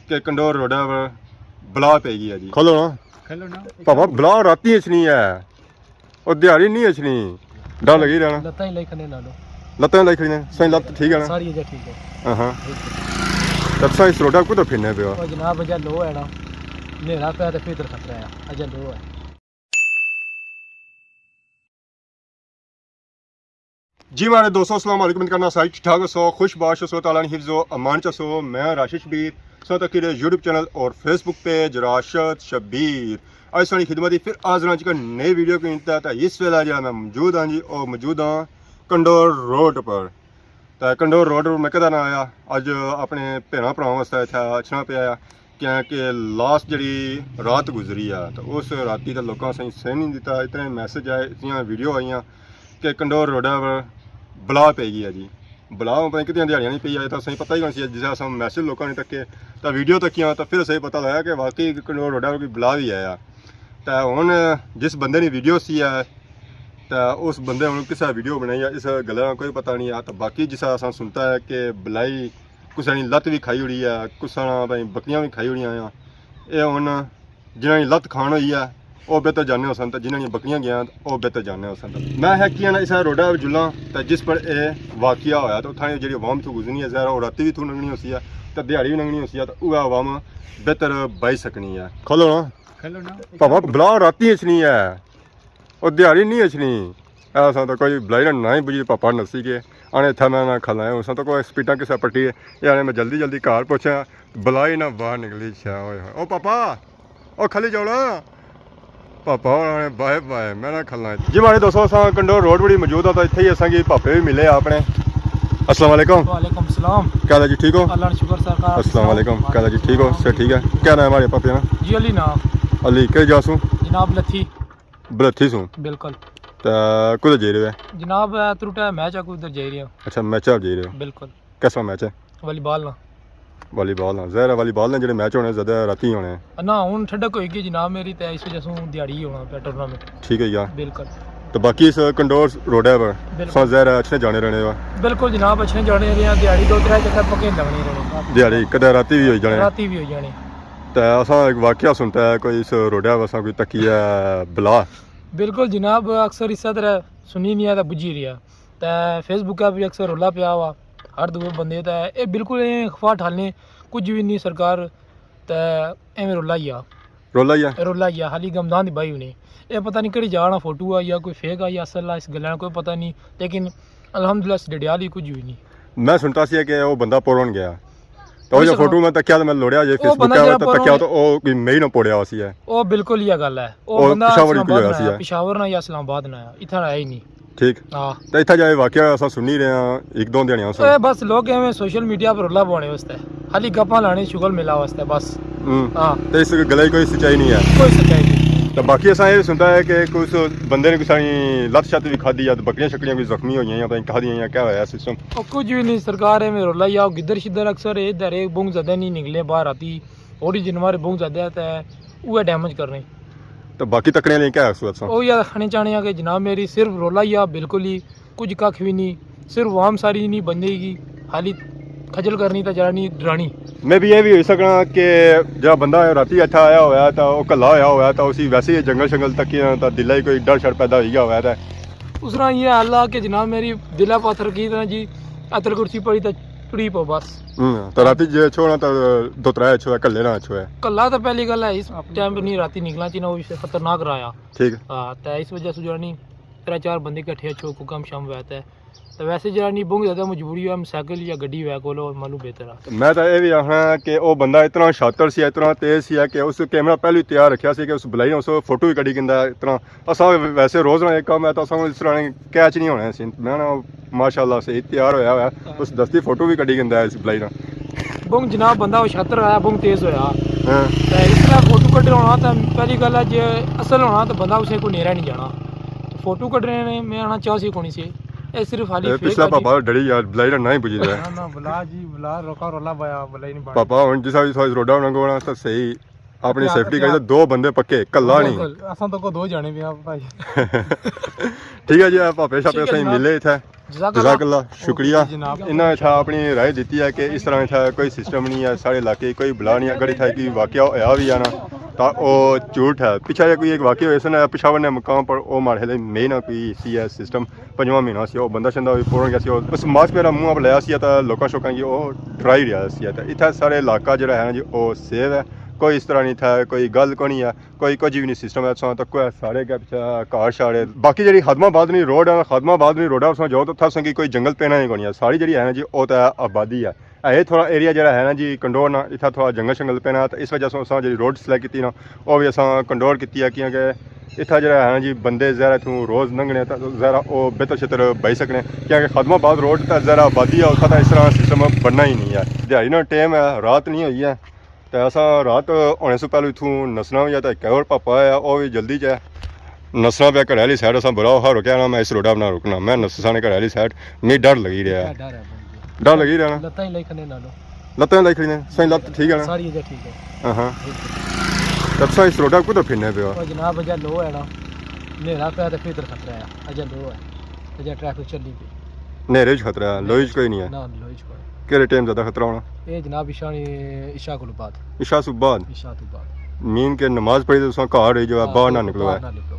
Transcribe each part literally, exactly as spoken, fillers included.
کہ کنڈور روڈا پر بلا پئی گئی ہے جی۔ کھولو نا۔ کھولو نا۔ پاپا، بلا راتی اچھنی ہے، او دیہاڑی نہیں اچھنی، ڈر لگی رہنا۔ لتاں ہی لائی کھڑے نالو۔ لتاں لائی کھڑی نے، سائیں لت ٹھیک ہے نا؟ ساری اجے ٹھیک ہے۔ ہاں ہاں۔ تے تساں اس روڈا کدھر پھرنے پے ہو؟ او جناب، اجے لو ہے نا، نیرا پیا تے پھر خطرہ ہے، اجے لو ہے۔ جی ماڑے دوستو، السلام علیکم، امید کرنا سارے ٹھیک ٹھاک ہوسو، خوش باش ہوسو، تعالیٰ نے حفظ و امان چ ہوسو۔ میں راشد شبیر، سو تک کے یوٹیوب چینل اور فیس بک پیج راشد شبیر۔ اج ساڑی خدمت ہی پھر حاضر ہاں جی نئی ویڈیو کے تحت۔ اس ویلے جا میں موجود ہاں جی، او موجود ہاں کنڈور روڈ پر۔ تے کنڈور روڈ پر میں کدھر نہ آیا، اج اپنے بھیناں بھراواں واسطے اتھے اچھنا پیا آ، کیاں کہ لاسٹ جڑی رات گزری آ، تے اس راتی تے لوکاں سائیں سہن نہیں دیتا، اتنے میسج آئے، اتنیاں ویڈیو آئیاں کہ کنڈور روڈا پر بلا پئی گئی ہے جی۔ بلا ہوں پتہ نہیں کتنیاں دیہاڑیاں نہیں پئی آئے، تے سائیں پتہ ہی کون سی، جسے اساں میسج لوکاں نے تکے، تے ویڈیو تکیاں، تے پھر اساں پتہ لگا کہ واقعی کنڈور روڈا پر کوئی بلا بھی آیا۔ تے ہن جس بندے نے ویڈیو سی ہے، تے اس بندے ہن کسے ویڈیو بنائی ہے، اس گلا نا کوئی پتہ نہیں ہے۔ تے باقی جسا اساں سنتا ہے کہ بلائی کسے نی لت بھی کھائی ہوئی ہے، کسے نا بھائی بکریاں بھی کھائی ہوئی ہیں۔ اے ہن جنہاں نی لت کھان ہوئی ہے، او بہتر جاننے ہوسن، تے جنہاں نی بکریاں گیاں، او بہتر جاننے ہوسن۔ میں ہے کیا نا اس روڈا پر جلاں، تے جس پر اے واقعہ ہویا، تے اتھاں نی جڑی عوام اتھوں گزرنی ہے، ظاہر ہے، او راتی بھی اتھوں لنگھنی ہوسی ہے، تے دیہاڑی بھی لنگھنی ہوسی ہے، تے اوہے عوام بہتر بائی سکنی ہے۔ کھولو نا۔ کھولو نا۔ پاپا، بلا راتی اچھنی ہے۔ او دیہاڑی نہیں اچھنی۔ اے اساں تاں کوئی بلائی نا نہ ہی بجی پاپا نسی کے۔ آنے اتھا میں نہ کھلایا، اساں تاں کوئی سپیٹاں کسے پٹی ہے۔ اے آنے میں جلدی جلدی گھر پہنچا، بلائی نہ باہر نکلی شا ہوئے ہوئے۔ او پاپا، او کھلی جاؤ نا۔ پاپا ہوراں نے بائے بائے، میں نہ کھلنا۔ جی ماڑے دوستو، اساں کنڈور روڈ بڑی موجود ہاں، تاں اتھے ہی اساں کی پاپے بھی ملے اپنے۔ السلام علیکم۔ وعلیکم السلام۔ کیا حال ہے جی، ٹھیک ہو؟ اللہ کا شکر سرکار۔ السلام علیکم۔ کیا حال ہے جی، ٹھیک ہو؟ سب ٹھیک ہے۔ کیا نام ہے ہمارے پاپے نا؟ جی علی نام۔ علی، کہڑے جا سوں؟ جناب لتھی۔ بلتھی سوں؟ بالکل۔ تے کدھر جائی رہے ہو؟ جناب، اے ترٹا میچ ہے، کدھر جائی رہے ہو؟ اچھا، میچ آپ جائی رہے ہو؟ بالکل۔ کیسا میچ ہے؟ والی بال نا۔ والی بال نا۔ ظاہر ہے، والی بال نا جڑے میچ ہونے، زیادہ راتی ہونے۔ نہ، ہن ٹھڈک ہوئی گئی جناب میری، تے اس وجہ سوں دیہاڑی ہونا پیا ٹورنامنٹ۔ ٹھیک ہے یار۔ بالکل۔ تو باقی اس کنڈور روڈ ہے پر بالکل۔ سو ظاہر ہے، اچھے جانے رہنے ہو۔ بالکل جناب، اچھے جانے رہے ہیں، دیہاڑی دو ترے چکر پکے لگنے رہنے۔ دیہاڑی کدے راتی بھی ہوئی جانے۔ راتی بھی ہوئی جانے۔ تے اساں ایک واقعہ سنتا ہے، کوئی اس روڈا پر اساں کوئی تکی ہے بلا۔ بالکل جناب، اکثر اس طرح سنی نہیں ہے تے بجھی رہی ہے۔ تے فیس بک پر بھی اکثر رولا پیا ہوا، ہر دوے بندے تے اے بالکل اے اخفا ٹھالنے کچھ بھی نہیں سرکار، تے ایویں رولا ہی آ۔ رولا ہی آ؟ رولا ہی آ، خالی گمدان دی بائی ہونی۔ اے پتہ نہیں کہڑی جگہ نا فوٹو آ یا کوئی فیک آ یا اصل آ، اس گلا نا کوئی پتہ نہیں، لیکن الحمدللہ اس ڈڈیال ہی کچھ بھی نہیں۔ میں سنتا سی کہ او بندہ پوڑن گیا۔ تو او جو فوٹو میں تکیا تو میں لوڑیا جے فیس بک تے تکیا تو او کوئی مئی نہ پوڑیا ہوسی ہے۔ او بالکل ہی گل ہے۔ او بندہ پشاور ہی کوئی ہویا سی ہے۔ پشاور نہ یا اسلام آباد نہ آیا، اتھا آیا ہی نہیں۔ ٹھیک۔ ہاں۔ تے اتھا جا واقعہ اساں سنی رہے ہاں، ایک دو دیہاڑیاں سن۔ اے بس لوگ ایویں سوشل میڈیا پر رولا پوانے واسطے، خالی گپاں لانے شغل ملا واسطے بس۔ ہوں۔ ہاں۔ تے اس گلا ہی کوئی سچائی نہیں ہے۔ کوئی سچائی نہیں۔ تے باقی اساں اے سنتا ہے کہ کوئی اس بندے نے کوئی ساری لت شت بھی کھادی یا تے بکریاں شکریاں کوئی زخمی ہوئیاں یا پتہ نہیں کھادیاں یا کیا ہویا سسٹم۔ او کچھ بھی نہیں سرکار، ایویں رولا یا گدر شدر اکثر ادھر اے بہوں زیادہ نہیں نکلے باہر راتی، اور ہی جانور بہوں زیادہ تے اوہے ڈیمیج کرنے۔ تے باقی تکنے آلے کیا آکھسو تساں؟ او یا آکھنے چاہنے آں کہ جناب میری صرف رولا یا بالکل ہی کچھ ککھ بھی نہیں، صرف عوام ساری نہیں بندے کی خالی خجل کرنی تے جڑا نہیں ڈرانی۔ میں بھی یہ بھی ہوئی سکنا کہ جڑا بندہ راتی اتھا آیا ہویا تے او کلا ہویا ہویا تے اسی ویسے ہی جنگل شنگل تکی تے دلا ہی کوئی ڈر شر پیدا ہوئی گیا ہویا تے اس طرح یہ حال آ کہ جناب میری دلا پتھر کی طرح جی اتر کرسی پڑی تے ٹری پو بس۔ ہوں، تے راتی جے چھوڑا تے دو ترے چھوڑا کلے نہ چھوڑا۔ کلا تے پہلی گل ہے اس ٹائم پر نہیں راتی نکلنا چاہیے، وہ خطرناک رایا۔ ٹھیک۔ ہاں، تے اس وجہ سے جو ہے نہیں ترے چار بندے کٹھے اچھو کو کم شام ہویا تے۔ تے ویسے جڑا نہیں بہت زیادہ مجبوری ہویا، سائیکل یا گڈی ہویا کولو معلوم بہتر آ۔ میں تے اے وی آکھنا کہ او بندہ اتنا شاطر سی، اتنا تیز سی کہ اس کیمرہ پہلے ہی تیار رکھیا سی کہ اس بلائی نے اس فوٹو وی کڈی گھندا اتنا۔ اساں ویسے روز نا ایک کام ہے تے اساں اس طرح نے کیچ نہیں ہونے سی۔ میں نا ماشاءاللہ صحیح تیار ہویا ہویا۔ اس دستی فوٹو وی کڈی گھندا ہے اس بلائی نا۔ بہوں جناب بندہ او شاطر آیا، بہوں تیز ہویا۔ ہاں۔ تے اس طرح فوٹو کڈنا ہونا تے پہلی گل ہے جے اصل ہونا تے بندہ اسے کو نیرا نہیں جانا۔ فوٹو کڈنے نے میں آنا چاہ سی کونی سی۔ اے صرف خالی اے فیک پچھلا آ جی۔ پاپا ڈری یار، بلائی نا نہ ہی بجی رہا۔ نہ، نہ، بلا جی، بلا روکا رولا پایا، بلا ہی نہیں بنا۔ پاپا ہن جس ویلے تھوڑا روڈا ہونا گونا تے صحیح اپنی سیفٹی کری تے دو بندے پکے، کلا نہیں۔ اساں تو کو دو جانے پیا بھائی۔ ٹھیک ہے جی، پاپے شاپے ٹھیک ہے اساں جناب۔ ملے اتھے۔ جزاک اللہ۔ جزاک اللہ، شکریہ۔ اوکے جی جناب۔ انہاں اتھا اپنی رائے دیتی ہے کہ اس طرح اتھا کوئی سسٹم نہیں ہے، سارے علاقے کوئی بلا نہیں ہے، اگر اتھا کوئی واقعہ ہویا بھی ہے نا، تا او جھوٹ ہے۔ پچھا جے کوئی ایک واقعہ ہویا سن پشاور نے مقام پر، او ماڑے خیال میں نہ کوئی سی ہے سسٹم، پنجواں مہینہ سی، او بندہ شندہ بھی پورن گیا سی، او بس ماسک میرا منہ پر لایا سی، تا لوکاں شوکاں کی او ڈرائی رہیا سی۔ تا اتھا سارے علاقہ جڑا ہے نا جی، او سیف ہے، کوئی اس طرح نہیں تھا، کوئی گل کو نہیں ہے۔ کوئی کچھ بھی نہیں سسٹم ہے، تساں تکو ہے سارے کے پچھے کار شار ہے۔ باقی جیڑی خادم آباد نی روڈ ہے، خادم آباد نی روڈا تساں جاؤ تو اتھا تساں کی کوئی جنگل پینا ہی کونی ہے، ساری جیڑی ہے نا جی او تے آبادی ہے۔ اے تھوڑا ایریا جیڑا ہے نا جی کنڈور نا، اتھا تھوڑا جنگل شنگل پینا ہے، تے اس وجہ سے اساں جیڑی روڈ سلیکٹ کیتی نا، او وی اساں کنڈور کیتی ہے، کیونکہ اتھا جیڑا ہے نا جی بندے ظاہر ہے اتھوں روز لنگھنے تے ظاہر ہے او بہتر شتر بئی سکنے، کیونکہ خادم آباد روڈ تے ظاہر ہے آبادی ہے، اتھا تے اس طرح سسٹم بننا ہی نہیں ہے۔ دیہاڑی نا ٹائم ہے، رات نہیں ہوئی ہے۔ تے اساں رات ہونے سوں پہلے اتھوں نسنا وی ہے، تے ایک اور پاپا آیا، او وی جلدی چ ہے۔ نسنا پیا گھر آلی سائیڈ، اساں بڑا اوکھا رکیا نا، میں اس روڈا پر نہ رکنا، میں نسساں نے گھر آلی سائیڈ، می ڈر لگی رہیا ہے۔ ڈر ہے بھائی۔ ڈر لگی رہیا نا؟ لتاں ہی لائی کھڑنے نالو۔ لتاں ہی لائی کھڑنے، سائیں لت ٹھیک ہے نا؟ ساری اجے ٹھیک ہے۔ ہاں ہاں۔ بالکل۔ تے تساں اس روڈا پر کدھر پھرنے پے ہو؟ او جناب، اجے لو ہے نا، نیرا پیا تے پھر ادھر خطرہ ہے، اجے لو ہے، اجے ٹریفک چلی پئی۔ نیرے وچ خطرہ ہے، لوئی وچ کوئی نہیں ہے؟ نہ، لوئی وچ کوئی۔ کیڑے ٹائم زیادہ خطرہ ہونا؟ اے جناب، عشاء نی، عشاء کولوں بعد۔ عشاء سوں بعد؟ عشاء توں بعد۔ مین کہ نماز پڑھی تے تساں گھر ہی جو ہے، ہاں، باہر نہ بالکل، نکلو باہر ہے۔ نہ نکلو۔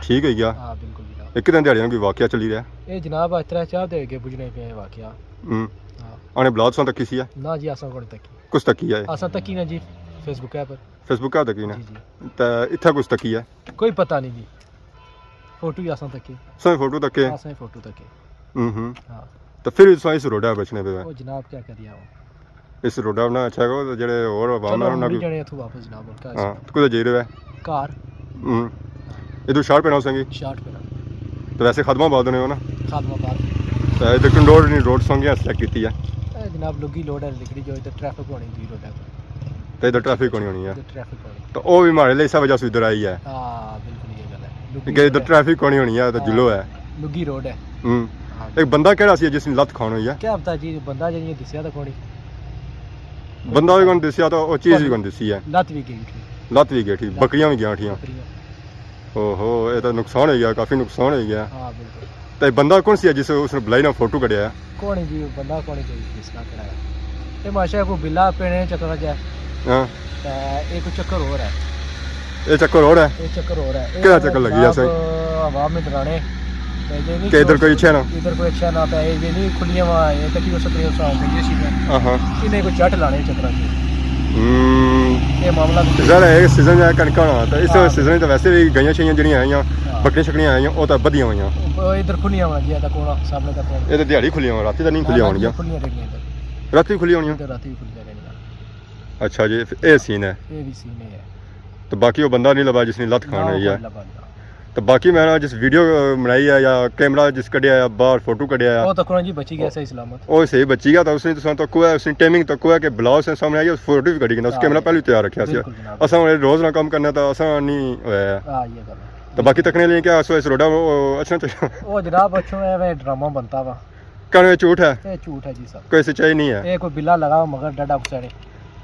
ٹھیک ہے گیا؟ ہاں، بالکل جناب۔ اے کتنے دیہاڑیاں کوئی واقعہ چلی رہیا ہے؟ اے جناب، اج ترے چار دے اگے پجنے پے واقعہ۔ ہوں۔ ہاں۔ آنے بلا تساں تکی سی ہے؟ نہ جی، اساں کون تکی۔ کس تکی ہے؟ اساں تکی نا جی، فیس بک ہے پر۔ فیس بک ہے تکی نا؟ جی، جی۔ تے اتھا کس تکی ہے؟ کوئی پتہ نہیں جی۔ فوٹو ہی اساں تکے۔ سائیں فوٹو تکے؟ ہاں، سائیں فوٹو تکے۔ ہوں ہوں۔ ہاں۔ تو پھر بھی تساں اس روڈا پر بچنے پے؟ او جناب، کیا کریے ہو؟ اس روڈا پر نہ اچھا کرو تو جڑے اور عوام ہے انہاں مڑی کو جانے اتھوں واپس جناب، اور کیا ہاں، تو کدھر جائی رہے ہو؟ گھر۔ ہوں۔ ادھر شارٹ پینا سنگی؟ شارٹ پینا۔ تو ویسے خادم آباد ہونے ہو نا؟ خادم آباد۔ تو ادھر کنڈور نی روڈ سنگی سلیکٹ کیتی ہے؟ اے جناب، لگی روڈ ہے، لکڑی جو ادھر ٹریفک ہونی دوئی روڈ ہے۔ تے ادھر ٹریفک کونی ہونی ہے۔ ادھر ٹریفک کونی۔ تو او وی ماڑے لئی اسے وجہ سے ادھر آئی ہے۔ ہاں، بالکل یہ گل ہے۔ لگی کہ ادھر روڈ ہے۔ ٹریفک کونی ہونی ہے، تو ہاں، جلو ہے۔ لگی روڈ ہے۔ ہوں۔ ہاں۔ ایک بندہ کیڑا سی جس نے لت کھان ہوئی ہے؟ کیا پتہ جی، بندہ جی دسیا تو کونی۔ بندہ بھی کون دسیا تو او چیز بھی کون دسی ہے؟ لت بھی گئی اٹھی۔ لت بھی گئی اٹھی، ہاں۔ بکریاں بھی گیاں اٹھیاں۔ بکریاں۔ اوہو، اے تاں نقصان ہوئی گیا، کافی نقصان ہوئی گیا۔ ہاں، بالکل۔ تے بندہ کون سی ہے جس اس نے بلائی نا فوٹو کڈیا ہے؟ کون ہے جی، بندہ کون ہے جی، جس نا کڈیا ہے؟ اے ماشاءاللہ کوئی بلا پینے چکر چ ہے۔ ہاں۔ تے اے کوئی چکر ہور ہے۔ اے چکر ہور ہے؟ اے چکر ہور ہے۔ اے کیڑا چکر لگی جناب، اسے؟ عوام میں ڈرانے۔ تے جے نہیں کہ ادھر کوئی اچھا نہ؟ ادھر کوئی اچھا نہ پے، اے جے نہیں کھلیاں وا، اے تکی اس طرح سا ہو گئی سی۔ ہاں ہاں۔ انہیں کوئی چٹ لانے چکر چ۔ ہوں۔ اے معاملہ بھی ظاہر ہے، اے سیزن ہے کنکاں نا، تے اس ہاں۔ سیزن وچ تے ویسے بھی گائیاں شائیاں جڑیاں آئیاں، ہاں۔ بکریاں شکریاں آئیاں، او تاں بدھیاں ہوئیاں۔ او ادھر کھلیاں ہوئیاں جی، تاں کون سامنے تک کون؟ اے تاں دیہاڑی کھلیاں ہوئیاں، راتی تاں نہیں کھلیاں ہاں، ہونگیاں۔ کھلیاں رہنیاں ادھر۔ راتی کھلیاں ہونیاں؟ ادھر راتی بھی کھلیاں رہنیاں۔ اچھا جی، اے سین ہے۔ اے بھی سین ہے۔ تو باقی او بندہ نہیں لبا جس نے لت کھان نہ، ہوئی ہے۔ کوئی لبا نہیں۔ تو باقی میں نا جس ویڈیو بنائی ہے یا کیمرہ جس کڈیا ہے باہر فوٹو کڈیا ہے، او تکو جی بچی گیا او، صحیح سلامت۔ او صحیح بچی گیا، تو اس نے تساں تکو ہے، اس نے ٹائمنگ تکو ہے کہ بلا اس نے سامنے آئی، اس فوٹو بھی کڈی کنا، اس ہاں، کیمرہ پہلے تیار رکھیا سی۔ بالکل جناب۔ اساں ہن روز نہ کم کرنا تو اساں نہیں ہویا ہے۔ ہاں، یہ گل ہے۔ تو باقی تکنے لئی کیا اس، اس روڈا او اچھا چاہیے۔ او جناب اچھا ہے، میں ڈرامہ بنتا وا۔ کہنے جھوٹ ہے؟ اے جھوٹ ہے جی سر۔ کوئی سچائی نہیں ہے؟ اے کوئی بلا لگا مگر ڈاڈا کسے نے۔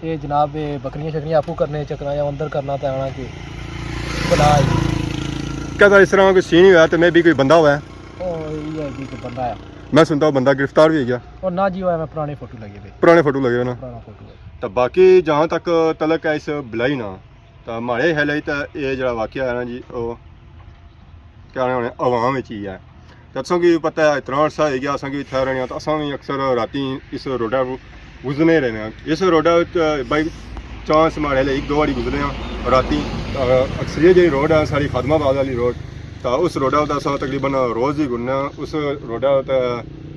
اے جناب، اے بکریاں شکریاں آپو کرنے چکراں یا اندر کرنا تے آنا کہ بلا ہے۔ کدے اس طرح کوئی سین ہی ہویا تے میں بھی کوئی بندہ ہویا ہے؟ او، یہ ہے جی کوئی بندہ ہے۔ میں سنتا وہ بندہ گرفتار بھی ہو گیا۔ او نہ جی، وہ میں پرانے فوٹو لگے ہوئے۔ پرانے فوٹو لگے ہوئے نا۔ پرانا فوٹو ہے۔ تو باقی جہاں تک تعلق ہے اس بلائی نا، تو ماڑے خیال ہے تو یہ جڑا واقعہ ہے نا جی، وہ کیا آخنے ہونے، عوام وچ ہی ہے۔ تے تساں کی پتہ ہے، اتنا عرصہ ہوئی گیا اساں کی اتھے رہنے آں، تے اساں وی اکثر راتی اس روڈا کو گزرنے رہنے آں۔ اس روڈا تے بائی چانس ماڑے لے ایک دو واری گزرے آں راتی۔ تے اکثریت جیڑی روڈ ہے ساڑی خادم آباد والی روڈ، تے اس روڈا تے اساں تقریباً روز ہی گزرنے آں۔ اس روڈا تے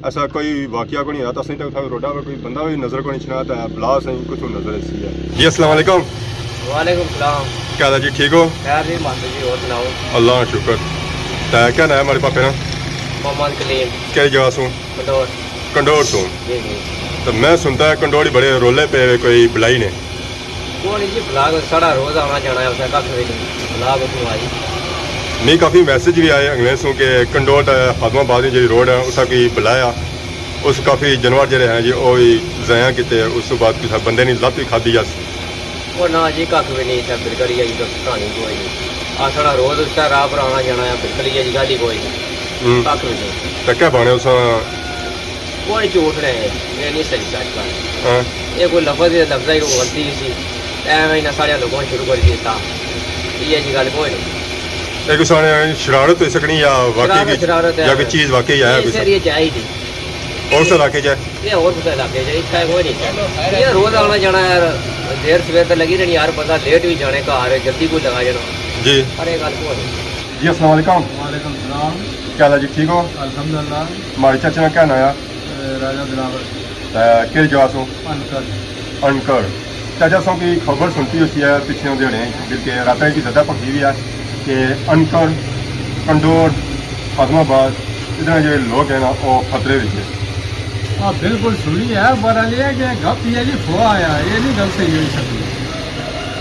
ایسا کوئی واقعہ کو نہیں ہویا، تے اساں تے اتھا روڈا پر کوئی بندہ وی نظر کو نہیں اچھنا، تے بلا اساں کتھوں نظر اچھسی ہے۔ جی، السلام علیکم۔ وعلیکم السلام۔ کیا حال ہے جی، ٹھیک ہو؟ خیر جی، ماسٹر جی، اور سناؤ؟ اللہ کا شکر۔ تے کیا نام ہے ماڑے پاپے نا؟ محمد کلیم۔ کہڑی جگہ سوں؟ کنڈور۔ کنڈور سوں۔ جی، جی۔ تو میں سنتا ہے کنڈور ہی بڑے رولے پے ہوئے کوئی بلائی نے۔ کوئی نہیں جی، بلا کو ساڑا روز آنا جانا ہے، اسے کھ بھی نہیں۔ بلا کو تو آئی۔ نہیں، کافی میسج بھی آئے انگلے سوں کہ کنڈور تے خادم آباد نی جیڑی روڈ ہے، اتھا کوئی بلایا۔ اس کافی جانور جیڑے ہیں جی، او وی ضائع کیتے۔ اس تو بعد کسے بندے نی لت وی کھادی اس۔ او نہ جی، ککھ وی نہیں، اتھے بالکل ہی اجی تک کہانی کوئی نہیں۔ آ ساڑا روز اس طرح راہ پر آنا جانا ہے، بالکل ہی اجی گل ہی کوئی نہیں۔ ہوں۔ ککھ وی نہیں۔ تے کیا بانے اس؟ کوئی جھوٹ نہیں، یہ نہیں صحیح سچ گل۔ ہاں۔ یہ کوئی لفظ، یہ لفظ ہی کوئی غلطی ہی سی، ایویں انہاں ساڑے لوگوں نے شروع کر دیتا۔ یہ جی گل کوئی نہیں۔ ایک ساڑے شرارت ہوئی سکنی یا واقعی شرارت، کوئی، شرارت ہے۔ یا کوئی چیز واقعی ہے یہ کوئی سر، یہ جائز ہی۔ اور اس علاقے جائے؟ یہ اور کسے علاقے جائے، اتھا کوئی نہیں ہے۔ یہ روز آنا جانا یار، دیر سویر تے لگی رہنی، ہر بندہ لیٹ بھی جانے گھر، جلدی کوئی لگا جانا۔ جی۔ پر یہ گل کوئی نہیں۔ جی، السلام علیکم۔ وعلیکم السلام۔ کیا حال ہے جی، ٹھیک ہو؟ الحمدللہ۔ ہمارے چاچے نا کیا نام ہے؟ اے، راجہ دلاور۔ اے، کہڑی جگہ سو؟ انکر۔ انکر۔ چاچا سو کی خبر سنتی ہوسی ہے پچھلے دیہاڑے، بلکہ راتاں کی زیادہ پکی ہوئی ہے کہ انکر، کنڈور، خادم آباد، ادھر جڑے لوگ ہیں نا، وہ خطرے وچ ہے۔ ہاں، بالکل سنی ہے، پر یہ ہے کہ گپ یہ جی کھوا آیا، یہ نہیں گل صحیح ہوئی سکتی۔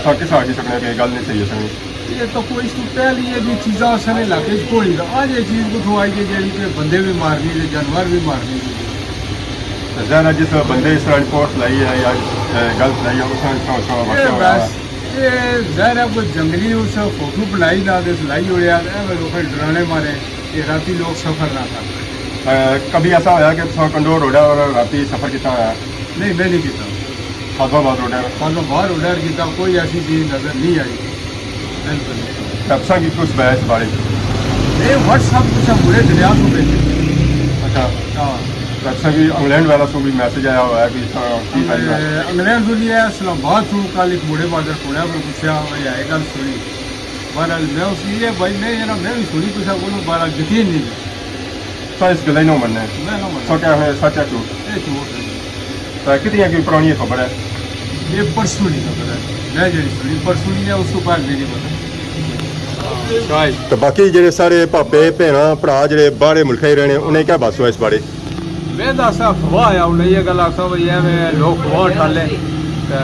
سر کس آخی سکنے کہ گل نہیں صحیح ہوئی سکتی؟ یہ تو کوئی اس تو پہلے یہ جی چیزاں اساں نے علاقے چ کوئی نہ۔ اج یہ چیز کتھوں آئی کہ جیڑی کہ بندے بھی مارنی تے جانور بھی مارنی تے۔ تے ظاہر ہے جس بندے اس طرح رپورٹ لائی ہے یا، اے، گل لائی ہے، اس طرح، اس طرح، اس طرح یہ واقعہ ہویا ہے۔ بس، یہ ظاہر ہے کوئی جنگلی اس فوٹو بنائی نہ تے لائی ہویا، ایویں لوکاں ڈرانے مارے کہ راتی لوگ سفر نہ کرن۔ اے، کبھی ایسا ہویا کہ تساں کنڈور روڈا اور راتی سفر کیتا ہویا؟ نہیں، میں نہیں کیتا۔ خادم آباد روڈ ہے۔ خادم آباد روڈ ہے، کیتا کوئی ایسی چیز نظر نہیں آئی۔ بالکل نہیں۔ تے تساں کی کچھ بیا اس بارے؟ اے واٹس ایپ کچھ پورے دنیا کو بھیجے۔ اچھا۔ ہاں۔ تے تساں کی انگلینڈ والا سو بھی میسج آیا ہوا ہے کہ اس طرح کی پہلی بار؟ انگلینڈ تو نہیں ہے، اسلام آباد تو کل ایک بوڑھے بادر کوڑا کو پوچھا، بھائی یہ گل سنی۔ بہرحال میں اس لیے بھائی میں یہ نا میں بھی سنی کچھ بولوں، بہرحال یقین نہیں۔ سا اس گلا ہی نہ مننے۔ میں نہ مننا۔ سا کیا ہے، سچ ہے جھوٹ؟ اے جھوٹ ہے۔ تے کتنی اگے پرانی خبر ہے؟ یہ پرسوں نی خبر ہے۔ میں جڑی سنی پرسوں نی ہے، اس تو بعد میری پتہ۔ تے باقی جڑے سارے پاپے، بھیناں، بھرا جڑے باہرے ملکاں ہی رہنے، انہیں کیا بس ہوا اس بارے؟ میں دسا کھوا آیا، انہیں یہ گل آسا بھائی ایویں لوگ کھوا ٹھالے، تے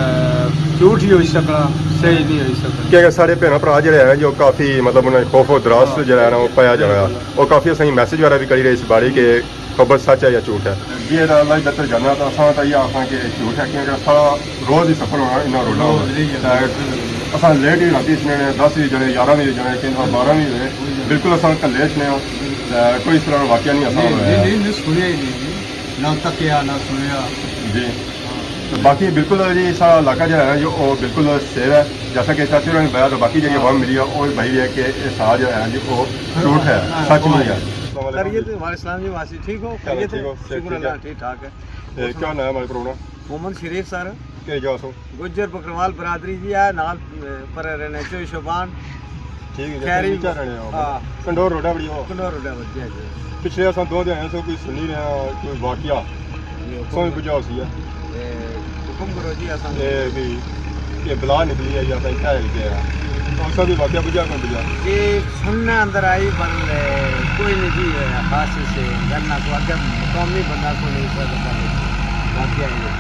جھوٹ ہی ہوئی سکنا، صحیح نہیں ہوئی سکنا۔ کیونکہ سارے بھیناں بھرا جڑے ہیں جو کافی مطلب انہیں خوف و دراس ہاں۔ جڑا ہے نا وہ پایا جانا ہے۔ بالکل۔ اور کافی اساں کی میسج وغیرہ بھی کری رہے اس بارے کہ خبر سچ ہے یا جھوٹ ہے؟ جی، اے تاں اللہ ہی بہتر جاننا، تاں اساں تاں ایہہ آکھاں کہ جھوٹ ہے، کیونکہ سارا روز ہی سفر ہونا انہاں روڈاں روز اپر۔ ہی ہے۔ تے اساں لیٹ ہی راتی اچھنے نے، دس وی جنے، یارہ وی جنے، کئی دفعہ بارہ وی ہوئے۔ بالکل اساں کلے اچھنے آں۔ تے کوئی اس طرح واقعہ نہیں اساں نہیں، ہویا۔ نہیں، نہیں، نہیں سنیا ہی نہیں جی۔ نہ تکیا، نہ سنیا۔ جی۔ ہاں۔ تے باقی بالکل جی، سارا علاقہ جو ہے نا جی، وہ بالکل سیف ہے۔ جیسا کہ چاچی ہوراں نے بتایا، تو باقی جڑی ہاں۔ عوام ملی ہے، وہ بھائی ہے کہ یہ سارا جو ہے نا جی، وہ ہاں، جھوٹ ہے، ہاں، سچ ہاں۔ نہیں ہے۔ السلام علیکم خیریت جی۔ وعلیکم السلام جی، واسی ٹھیک ہو؟ کیا حال ہے، خیریت ہے؟ ٹھیک ہو؟ صحت شکر ٹھیک اللہ، ہے؟ ٹھیک ٹھاک ہے۔ تے کیا نام ہے ہمارے پروگرام؟ محمد شریف سر۔ کیا جا سو؟ گجر بکروال برادری جی ہے، نال، اے، پر رہنے چوئی شعبان۔ ٹھیک ہے جی، خیری۔ نیچا رہنے ہو؟ ہاں۔ کنڈور روڈا بڑی ہو؟ کنڈور روڈا بڑی ہے جی۔ پچھلے اساں دو دن سو کوئی سنی رہے ہیں، کوئی واقعہ۔ جی، حکم سوئی کرو۔ بجا ہوسی ہے۔ اے، حکم کرو جی، اساں اے بھی، یہ بلا نکلی ہے یا پھر کیا ہے کیا ہے؟ تو اساں بھی واقعہ بجا کون بجا؟ جی، سننے اندر آئی، پر، اے، کوئی نہیں جی، اے، خاص اس سے گل نہ کو اگر قومی بندہ کو نہیں سر بندہ واقعہ ہے۔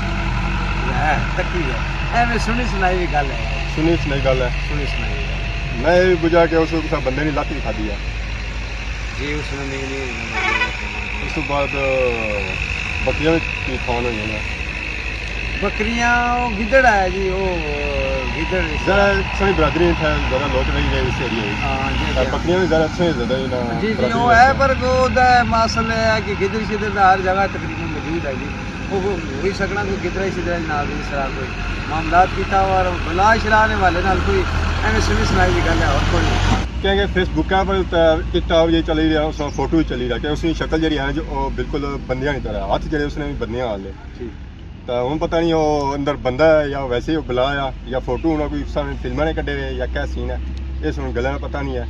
ہے، تکی ہے۔ ایویں سنی سنائی بھی گل ہے۔ سنی سنائی گل ہے۔ سنی سنائی گل ہے۔ میں یہ بجا کہ اس وقت بندے نے لت بھی کھادی ہے۔ جی، اس نے نہیں، نہیں، نہیں، نہیں۔ اس تو بعد بکریاں بھی نقصان ہوئی ہیں۔ بکریاں، وہ گدڑ ہے جی، وہ گدڑ اس ذرا ساری برادری اتھے زیادہ لوگ رہی گئے اس ایریے وچ۔ ہاں، جی، تے جی۔ بکریاں بھی زیادہ اچھے زیادہ ہی نا جی، جی، برادری وہ ہے، وچ۔ پر وہ دا مسئلہ ہے کہ گدڑ شدڑ دا ہر جگہ تقریباً موجود ہے جی۔ وہ ہوئی سکنا کوئی گدڑا شدڑا نال اس طرح کوئی معاملات کیتا ہوا اور بلا شلا نے والے نال کوئی ایویں سنی سنائی دی گل ہے، اور کوئی نہیں۔ کیونکہ فیس بک پر تے ٹک ٹاک یہ چلی رہا، اس فوٹو ہی چلی رہا کہ اس کی شکل جڑی ہے جو وہ بالکل بندیاں کی طرح، ہاتھ جڑے اس نے بھی بندیاں والے۔ ٹھیک۔ تے ہن پتہ نہیں او اندر بندہ ہے یا ویسے ہی او بلا ہے یا فوٹو انہاں کوئی ساں فلماں نے کڈھے ہوئے یا کیا سین ہے، اس ہن گلاں نا پتہ نہیں ہے۔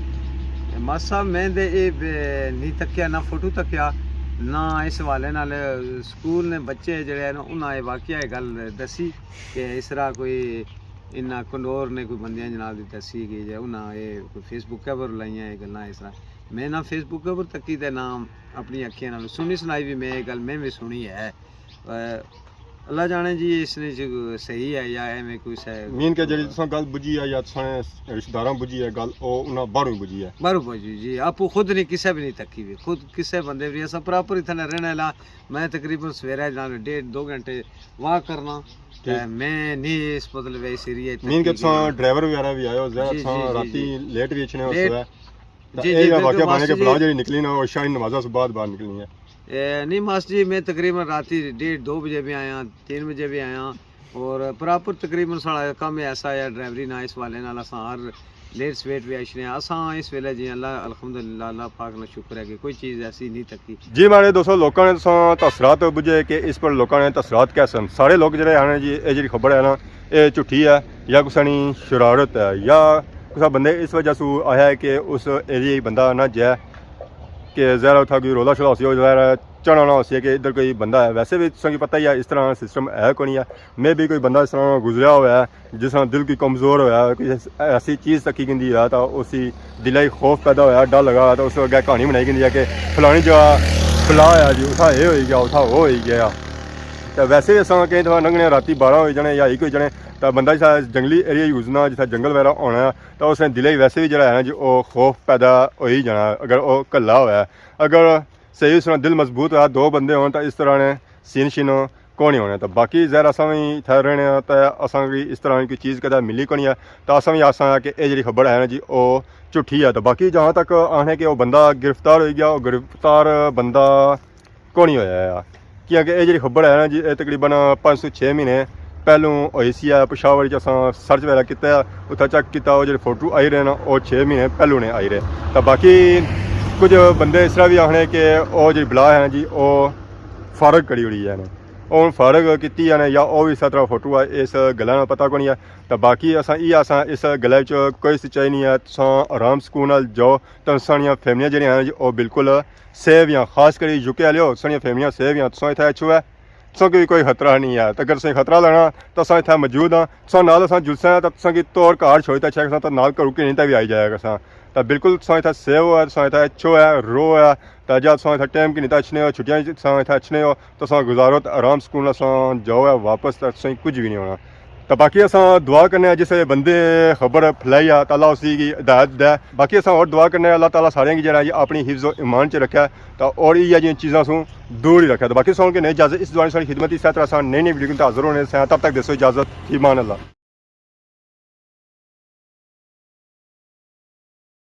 ماسا میں دے اے بے-، نہیں تکیا، نہ فوٹو تکیا، نہ اس حوالے نال سکول نے بچے جڑے ہیں انہاں اے واقعہ اے گل دسی کہ اس طرح کوئی انہاں کنڈور نے کوئی بندیاں جناب دی دسی گئی جے انہاں اے کوئی فیس بک پر لائیاں اے گلاں اس طرح۔ میں نہ فیس بک پر تکی تے نہ اپنی اکھیں نال سنی سنائی بھی میں اے گل میں بھی سنی ہے۔ اے، اللہ جانے جی، اس نے جو صحیح ہے یا ایویں کوئی سا۔ مین کہ جڑی تساں گل بجھی ہے یا تساں رشتہ داراں بجھی ہے گل، او انہاں باہروں بجھی ہے۔ باہروں بجھی جی، آپو خود نہیں، کسے بھی نہیں تکی بھی، خود کسے بندے بھی نہیں۔ اساں پراپر اتنے رہنے والا، میں تقریباً سویرے جانا ڈیڑھ دو گھنٹے واک کرنا۔ تے میں نہیں اس مطلب اس ایریا مین کہ تساں ڈرائیور وغیرہ بھی آئے ہو، ذرا تساں راتی لیٹ بھی اچھنے ہو سویرے۔ جی، جی، واقعہ بنے کہ بلا جڑی نکلی نا، او شاہی نمازاں سے بعد باہر نکلنی ہے۔ نہیں ماسٹر جی، میں تقریباً راتی ڈیڑھ دو بجے بھی آیا، تین بجے بھی آیا، اور پراپر تقریباً ساڑا کم ایسا ہے ڈرائیوری نا، اس حوالے نال اساں ہر لیٹ سویٹ بھی اچھنے آں۔ اساں اس ویلے جی اللہ الحمدللہ، اللہ پاک نا شکر ہے کہ کوئی چیز ایسی نہیں تکی۔ جی ماڑے دوستو، لوکاں نے تساں تاثرات بجھے کہ اس پر لوکاں نے تاثرات کیا سن؟ سارے لوک جڑے آنے جی، اے جڑی خبر ہے نا، اے جھوٹی ہے یا کسے نی شرارت ہے یا کسا بندے اس وجہ سو آیا ہے کہ اس ایریے بندہ نہ جائے کہ ظاہر اتھا کوئی رولا شولا ہوسی، او ظاہر چڑھنا ہوسی کہ ادھر کوئی بندہ ہے۔ ویسے بھی تساں کی پتہ ہی ہے اس طرح سسٹم ہے کونی ہے۔ میں بھی کوئی بندہ اس طرح گزریا ہوا ہے جس طرح دل کوئی کمزور ہویا ہے، کوئی ایسی چیز تکی گندی ہے تو اسی دل ہی خوف پیدا ہویا، ڈر لگا ہویا تو اس اگے کہانی بنائی گندی ہے کہ فلانی جگہ فلا ہے جی، اتھا اے ہوئی گیا، اتھا او ہوئی گیا۔ تے ویسے بھی اساں کئی دفعہ لنگھنے راتی بارہ ہوئی جانے یا ایک ہوئی جانے، تے بندہ جسا جنگلی ایریا یوزنا، جسا جنگل وغیرہ ہونا ہے، تے اس نے دلے ویسے بھی جڑا ہے نا جی، او خوف پیدا ہوئی جانا اگر او کلا ہویا ہے۔ اگر صحیح اس طرح دل مضبوط ہویا، دو بندے ہون، تے اس طرح نے سین شین کونی ہونے۔ تے باقی ظاہر اساں وی اتھے رہنے آں، تے اساں کی اس طرح کی چیز کدے ملی کونی ہے، تے اساں وی آساں کہ اے جڑی خبر ہے نا جی، او جھوٹی ہے۔ تے باقی جہاں تک آخنے کہ او بندہ گرفتار ہوئی گیا، او گرفتار بندہ کونی ہویا ہے، کیونکہ اے جڑی خبر ہے نا جی، اے تقریباً پنج سو چھ مہینے پہلوں ہوئی سی ہے۔ پشاور وچ اساں سرچ وغیرہ کیتا ہے، اتھا چیک کیتا، او جڑے فوٹو آئی رہے نا، او چھ مہینے پہلوں نے آئی رہے۔ تے باقی کچھ بندے اس طرح بھی آخنے کہ او جڑی بلا ہے نا جی، او فارغ کری ہوئی ہے نا۔ او ہن فارغ کیتی ہے نا یا او بھی اس طرح فوٹو ہے، اس گلا نا پتہ کونی ہے۔ تے باقی اساں ای آساں اس گلے وچ کوئی سچائی نہیں ہے۔ تساں آرام سکون نال جاؤ، تے ساڑیاں فیملیاں جڑیاں ہیں جی، او بالکل سیف ہیں، خاص کری یو کے آلیو، ساڑیاں فیملیاں سیف ہیں۔ تساں اتھے اچھو ہے، تساں کی کوئی خطرہ نہیں ہے۔ تے اگر تساں خطرہ لینا، تے اساں اتھے موجود ہاں، تساں نال اساں جلسے ہیں، تے تساں کی توڑ گھاڑ چھوڑی تے اچھے، اساں تے نال گھروں کی نہیں تے بھی آئی جایا کرساں۔ تے بالکل تساں اتھے سیف ہو، تساں اتھے اچھو ہے، رو ہے، تے جا تساں اتھے ٹائم کی نہیں تے اچھنے ہو، چھٹیاں تساں اتھے اچھنے ہو، تساں گزارو تے آرام سکون نال تساں جاؤ ہے واپس، تے تساں کچھ بھی نہیں ہونا۔ تے باقی اساں دعا کرنے آں جس بندے خبر پھیلائی آ، تے اللہ اسی کی ہدایت دے۔ باقی اساں اور دعا کرنے آں اللہ تعالیٰ سارے کی جڑا جی اپنی حفظ و ایمان چ رکھے، تے اور یہ جی چیزاں سوں دور ہی رکھے۔ تے باقی سن کے نئے اجازت، اس دعا ساری خدمت، اس طرح اساں نئی نئی ویڈیو کے حاضر ہونے سے، تب تک دیسو اجازت، فی امان اللہ۔